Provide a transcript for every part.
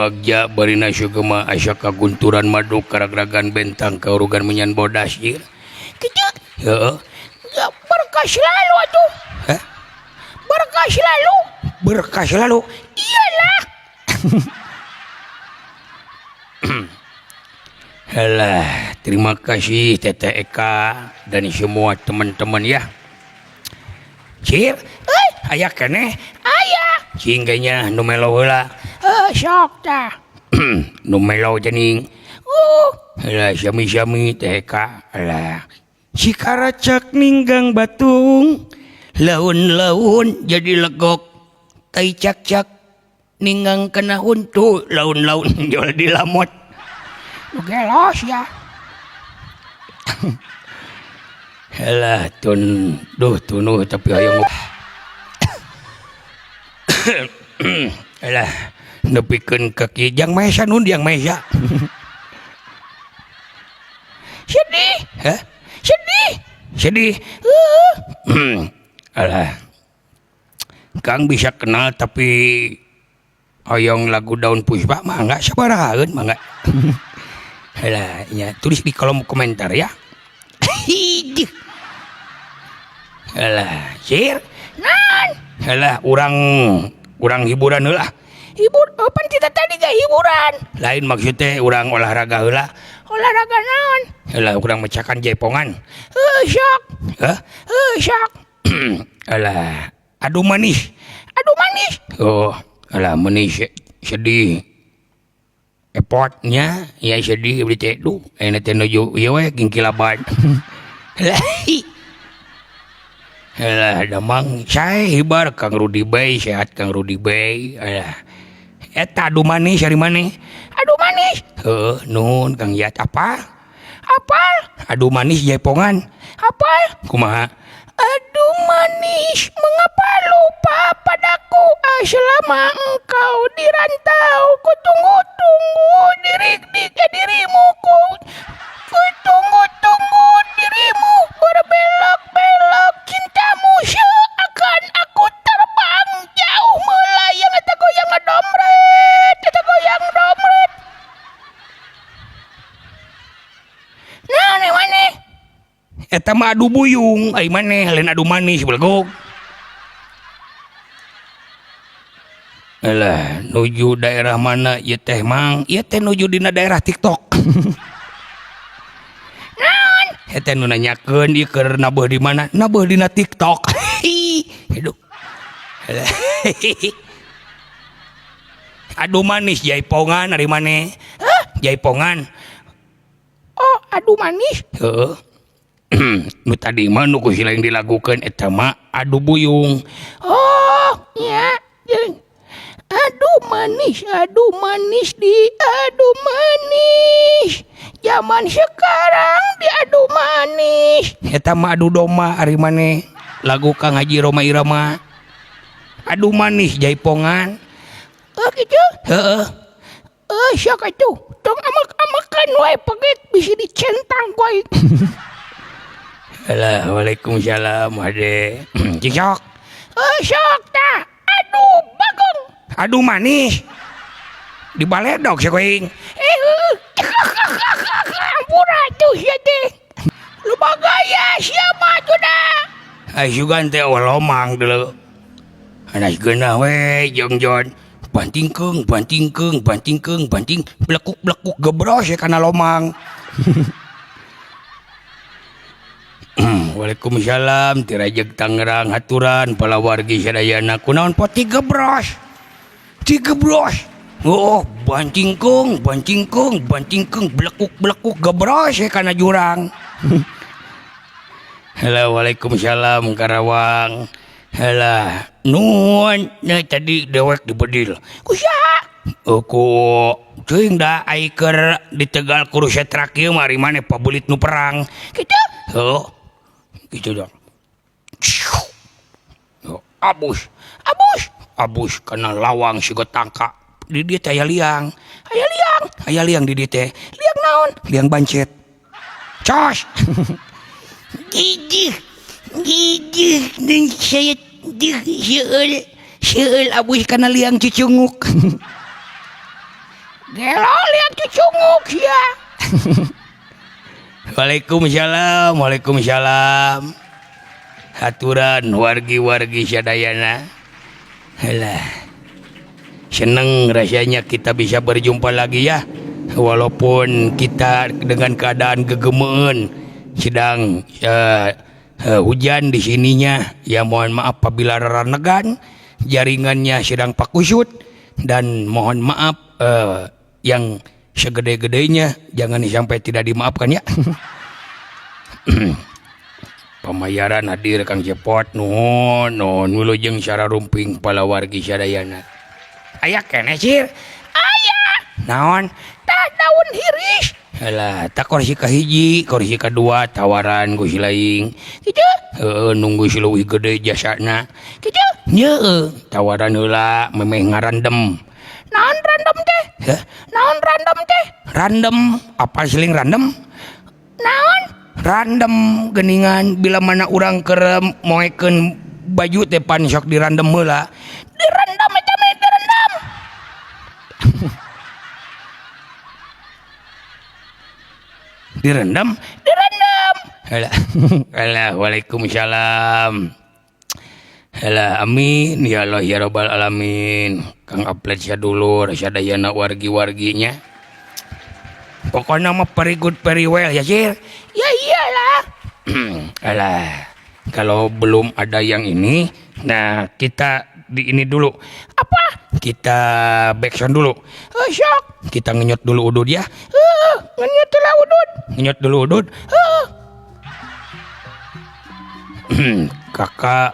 Bagja barina sugema asa kagunturan madu karagragan bentang kaurugan menyan bodas ieu. Kitu? Heeh. Ya, berkah selalu atuh. Hah? Berkah selalu. Berkah selalu. Iyalah. Alah, terima kasih Teteh Eka dan semua teman-teman ya. Cir, aya keneh? Aya. Cing kayaknya nu melo heula. Heuh, sok tah. Nu melo gening. Alah, sami-sami Teh Eka. Alah. Si karacak ninggang batung, laun-laun jadi legok. Tai cak-cak ninggang kena huntu, laun-laun jual di lamot. Nu gelos ya. Alah tun duh tunuh tapi hayang alah nepikeun ka kieu jang Maesa nun jang Maesa. Sedih. Hah? Sedih. Sedih. Heeh. Alah. Kang bisa kenal tapi hoyong lagu Daun Puspa mah enggak sabarahaeun mah enggak. Alah, ya, tulis di kolom komentar ya. Alah, sir. Nan. Alah, urang hiburan heula. Hibur, pan kita tadi gak hiburan. Lain maksudnya urang olahraga heula. Olahraga naon? Alah, urang mecakan jaipongan. Heuh, sok. Hah? Heuh, sok. Alah, adu manis. Adu manis. Oh, alah manis sedih. Epotnya ya sedih beli teh duh ayeuna teh nuju ieu we kingkilaban. Alah, damang sae hibar Kang Rudi Bay, sehat Kang Rudi Bay. Alah. Eta adu manis ari maneh? Adu manis. Heuh, nuhun Kang Yat. Apa? Apa? Adu manis jaipongan. Apa? Kumaha? Adu manis, mengapa lupa padaku selama engkau di rantau? Ku tunggu-tunggu dirimu, ku tunggu-tunggu dirimu berbelok-belok cintamu seakan aku terbang jauh melayang atau goyang domret, atau goyang domret. Nah, nih mana? Eta mah adu buyung, ai maneh lain adu manis belegog. Alah, nuju daerah mana ieu teh Mang? Ieu teh nuju dina daerah TikTok. Naon? Eta nu nanyakeun ieu keur nabeuh di mana? Nabeuh dina TikTok. Aduh. Adu manis jaipongan ari maneh? Hah? Jaipongan. Oh, adu manis? Heeh. Nu tadi mah nu ku silaing dilagukeun eta mah adu buyung. Oh, nya. Adu manis di adu manis. Zaman sekarang di adu manis. Eta mah adu domba ari maneh. Lagu Kang Haji Rhoma Irama. Adu manis jaipongan. Oh gitu? Heeh. Eh, sok atuh. Tong amek-amekan wae peget bisa dicentang wae. Alah, waalaikumsalam ade. Cik sok. Eh, sok tah. Aduh, bagong. Aduh manis. Di baledog si kuing. Eh, ampura tuh sia teh. Lu bagaya sia mah tuh dah. Ai sugan teh lomang deuleu. Anas geunah we jeung jon. Bantingkeung, bantingkeung, bantingkeung, banting blekuk-blekuk gebros ya kana lomang. Waalaikumsalam Tirajeg Tangerang haturan palawargi sadayana kunaon pot tigebros. Tigebros. Oh, bantingkeung, bantingkeung, bantingkeung blekuk-blekuk gebros ya kana jurang. Halo, waalaikumsalam Karawang. Halah, nuhun nya tadi dewek dibedil. Ku saha? Ku teuing da ai keur di Tegal Kurusetra kieu mah ari maneh pabelit nu perang. Kitu? Heuh. Kitu dong. Abus, abus, abus kana lawang siga tangka. Di dieu teh aya liang. Aya liang. Aya liang di dieu teh. Liang naon? Liang bancet. Cos. Gigih. Gigih deung saya deuh seueul. Seueul abus kana liang cucunguk. Gelo lihat cucunguk ya. Waalaikumsalam, waalaikumsalam. Haturan wargi-wargi sadayana. Alah. Seneng rasanya kita bisa berjumpa lagi ya. Walaupun kita dengan keadaan gegemeun sedang hujan di sininya. Ya mohon maaf apabila raranegan, jaringannya sedang pakusut, dan mohon maaf yang segede-gedenya jangan sampai tidak dimaafkan ya. Pamayaran hadir Kang Cepot, nuhun nuhun wilujeng sararumping palawargi sadayana. Aya keneh sir? Aya. Naon? Tah daun hiris. Alah, tak kursi kahiji, kursi kedua tawaran ku si laing. Kitu? Heeh, nunggu si leuwih gede jasana. Kitu? Heeh, tawaran heula memeh ngarandem. Naon random teh? Heh? Naon random teh? Random, apa siling random? Naon? Random geningan bila mana urang keur moekeun baju teh pan sok dirandem heula. Direndam eta mah direndam. Direndam? Direndam. Alah, alah, waalaikumsalam. Alah, amin ya Allah ya rabbal alamin. Kang upload sadulur sadayana wargi-warginya. Pokoknya mah very good very well ya sir. Ya iyalah. Alah, kalau belum ada yang ini, nah kita di ini dulu. Apa? Kita backsound dulu. Sok. Kita ngenyot dulu udud ya. Ngenyot lah udud. Ngenyot dulu udud. Kakak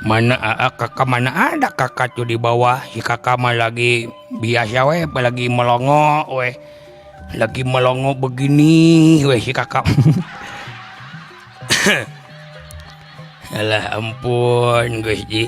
mana, kakak mana ada kakak tuh di bawah. Si kakak mah lagi biasa weh, lagi melongo weh. Lagi melongo begini weh si kakak. Alah ampun Gusti.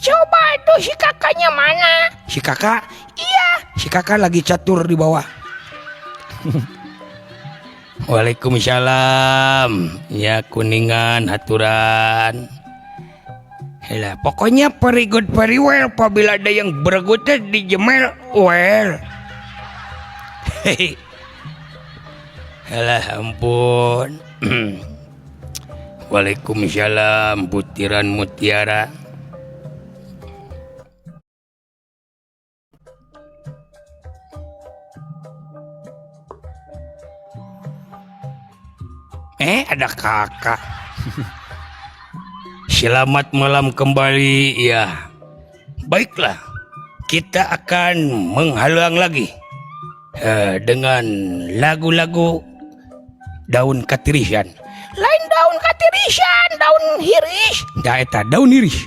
Coba itu si kakaknya mana? Si kakak? Iya. Si kakak lagi catur di bawah. Waalaikumsalam. Ya kuningan haturan. Alah, pokoknya very good very well apabila ada yang bergute di jemel well. Alah ampun. Waalaikumsalam butiran mutiara. Ada kakak. Selamat malam kembali ya. Baiklah, kita akan menghalang lagi dengan lagu-lagu daun katirisan. Lain daun katirisan, daun hiris. Da eta daun hiris.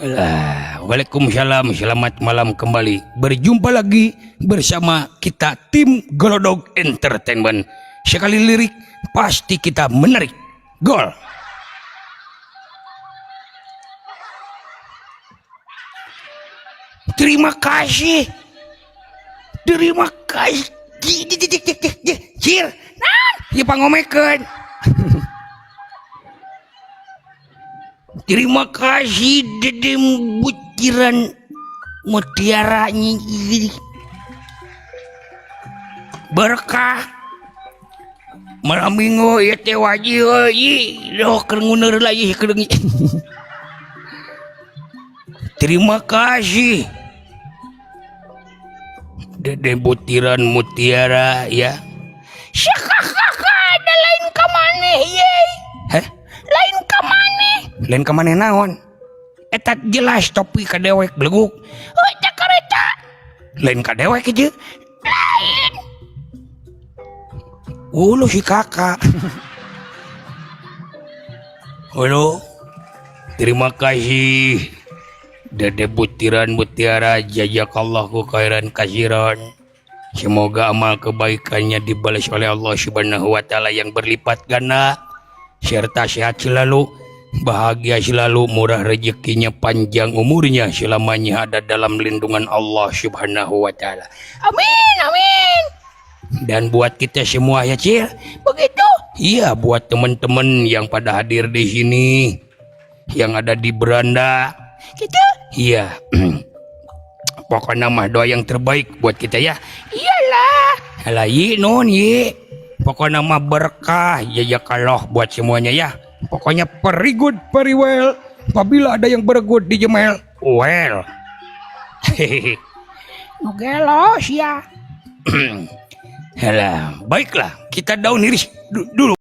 Alah, waalaikumsalam, selamat malam kembali. Berjumpa lagi bersama kita tim Golodog Entertainment. Sekali lirik pasti kita menarik. Gol. Terima kasih. Terima kasih. Cir. Naon? Ieu pangomekeun. Terima kasih Dedem butiran mutiara nyi. Berkah. Malam minggu ieu teh wajib euy. Doh keur nguneur lagi keur. Terima kasih Dede butiran mutiara ya. Syakakaka ada lain ka maneh ye. Heh? Lain ka maneh. Lain ka maneh naon? Eta jelas topi ka dewek beleguk. Heuh teh kareta. Lain ka dewek ieu. Lain. Ulu si kakak. Halo. Terima kasih Dede butiran mutiara jazakallahu khairan kasiran. Semoga amal kebaikannya dibalas oleh Allah Subhanahu wa taala yang berlipat ganda, serta sehat selalu, bahagia selalu, murah rezekinya, panjang umurnya, selamanya ada dalam lindungan Allah Subhanahu wa taala. Amin amin. Dan buat kita semua ya Cir. Begitu? Iya, buat teman-teman yang pada hadir di sini, yang ada di beranda. Gitu? Iya. Pokoknya mah doa yang terbaik buat kita ya. Iyalah. Halah ye non ye. Pokoknya mah berkah jazakallah buat semuanya ya. Pokoknya very good, very well. Apabila ada yang bergut di jemel, well. Hehehe. Nu gelo sia. Halah, baiklah, kita down dulu.